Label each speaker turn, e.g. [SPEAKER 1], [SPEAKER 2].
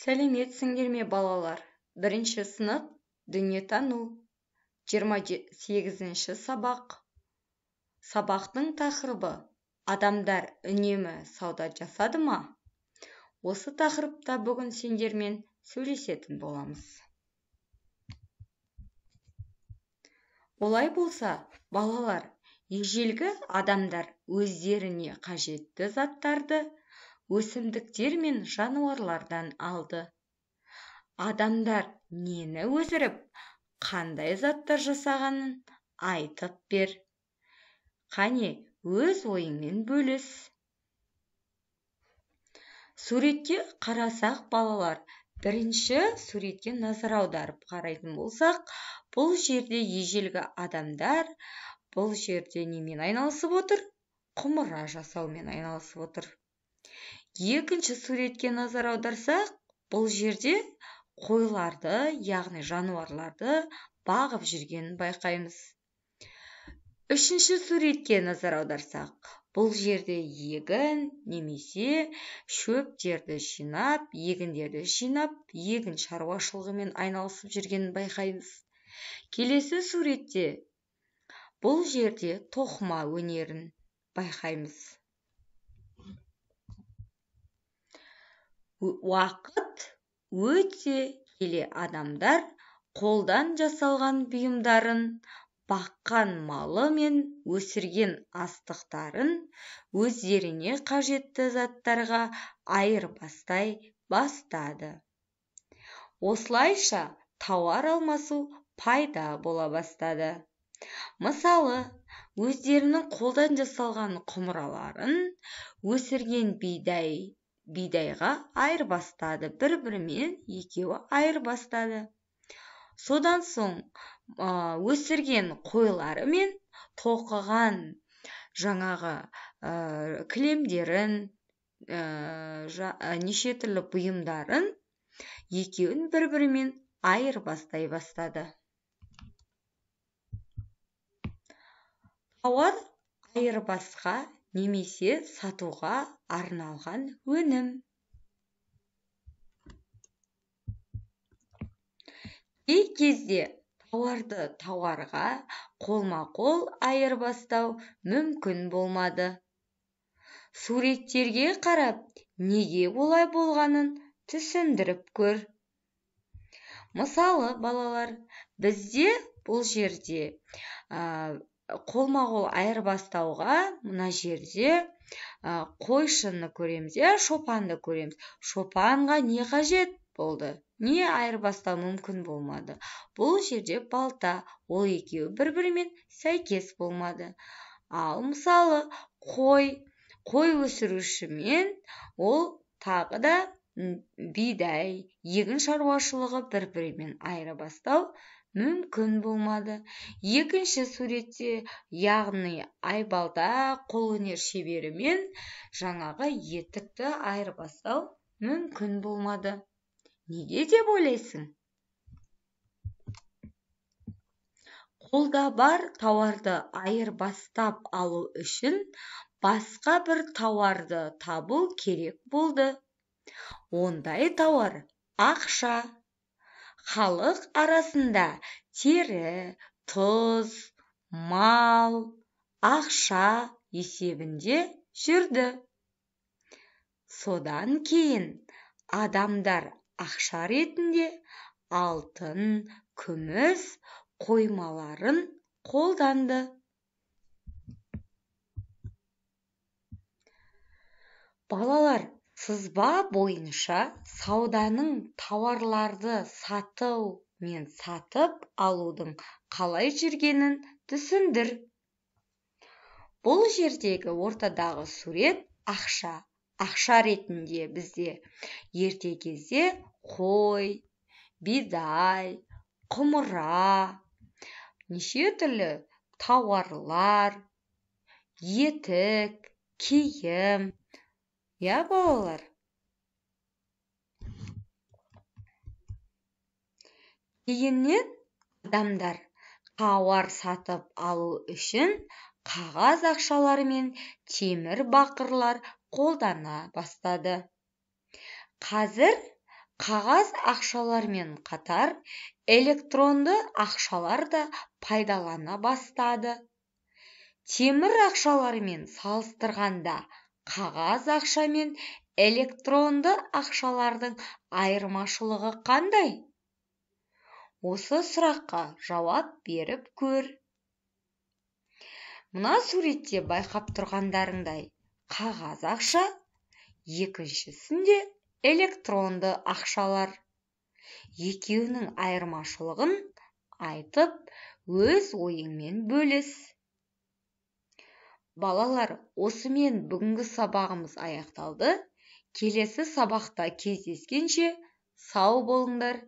[SPEAKER 1] Сәлеметсіңдер ме, балалар? Бірінші сынып, дүниетану, 28-ші сабақ. Сабақтың тақырыбы: адамдар үнемі сауда жасады ма? Осы тақырыпта бүгін сендермен сөйлесетін боламыз. Олай болса, балалар, ежелгі адамдар өздеріне қажетті заттарды өсімдіктер мен жануарлардан алды. Адамдар нені өсіріп, қандай заттар жасағанын айтып бер. Қане, өз ойыңмен бөліс. Суретке қарасақ, балалар, бірінші суретке назар аударып қарайтын болсақ, бұл жерде ежелгі адамдар бұл жерде немен айналысып отыр? Құмыра жасаумен айналысып отыр. Екінші суретке назар аударсақ, бұл жерде қойларды, яғни жануарларды бағып жүргенін байқаймыз. Үшінші суретке назар аударсақ, бұл жерде егін немесе шөптерді жинап, егіндерді жинап, егін шаруашылығымен айналысып жүргенін байқаймыз. Келесі суретте бұл жерде тоқыма өнерін байқаймыз. Уақыт өте келе адамдар қолдан жасалған бұйымдарын, баққан малы мен өсірген астықтарын өздеріне қажетті заттарға айырбастай бастады. Осылайша тауар алмасу пайда бола бастады. Мысалы, өздерінің қолдан жасалған құмыраларын өсірген бидайға айырбастады, бір-бірімен екеуі айырбастады. Содан соң өсірген қойлары мен тоқыған жаңағы кілемдерін, неше түрлі бұйымдарын екеуін бір-бірімен айырбастай бастады. Тауар айырбасқа немесе сатуға арналған өнім. Кей кезде тауарды тауарға қолма-қол айырбастау мүмкін болмады. Суреттерге қарап, неге олай болғанын түсіндіріп көр. Мысалы, балалар, бізде бұл жерде қолма-қол айырбастауға мына жерде қойшыны көреміз, шопанды көреміз. Шопанға не қажет болды? Не айырбастау мүмкін болмады? Бұл жерде балта, ол екеуі бір-бірімен сәйкес болмады. Ал мысалы, қой өсірушімен ол тағы да бидай, егін шаруашылығы бір-бірімен айырбастау мүмкін болмады. Екінші суретте, яғни айбалта қолөнер шеберімен жаңағы етікті айырбастау мүмкін болмады. Неге деп ойлайсың? Қолда бар тауарды айырбастап алу үшін басқа бір тауарды табу керек болды. Ондай тауар ақша. Халық арасында тері, тұз, мал, ақша есебінде жүрді. Содан кейін адамдар ақша ретінде алтын, күміс қоймаларын қолданды. Балалар, сызба бойынша сауданың тауарларды сату мен сатып алудың қалай жүргенін түсіндір. Бұл жердегі ортадағы сурет ақша. Ақша ретінде бізде ерте кезде қой, бидай, құмыра, неше түрлі тауарлар, етік, киім, иә, балалар? Кейіннен адамдар тауар сатып алу үшін қағаз ақшалар мен темір бақырлар қолдана бастады. Қазір Қағаз ақшалармен қатар электронды ақшалар да пайдалана бастады. Темір ақшалармен салыстырғанда қағаз ақша мен электронды ақшалардың айырмашылығы қандай? Осы сұраққа жауап беріп көр. Мына суретте байқап тұрғандарыңдай, қағаз ақша, екіншісінде электронды ақшалар. Екеуінің айырмашылығын айтып, өз ойыңмен бөліс. Балалар, осымен бүгінгі сабағымыз аяқталды. Келесі сабақта кездескенше сау болыңдар.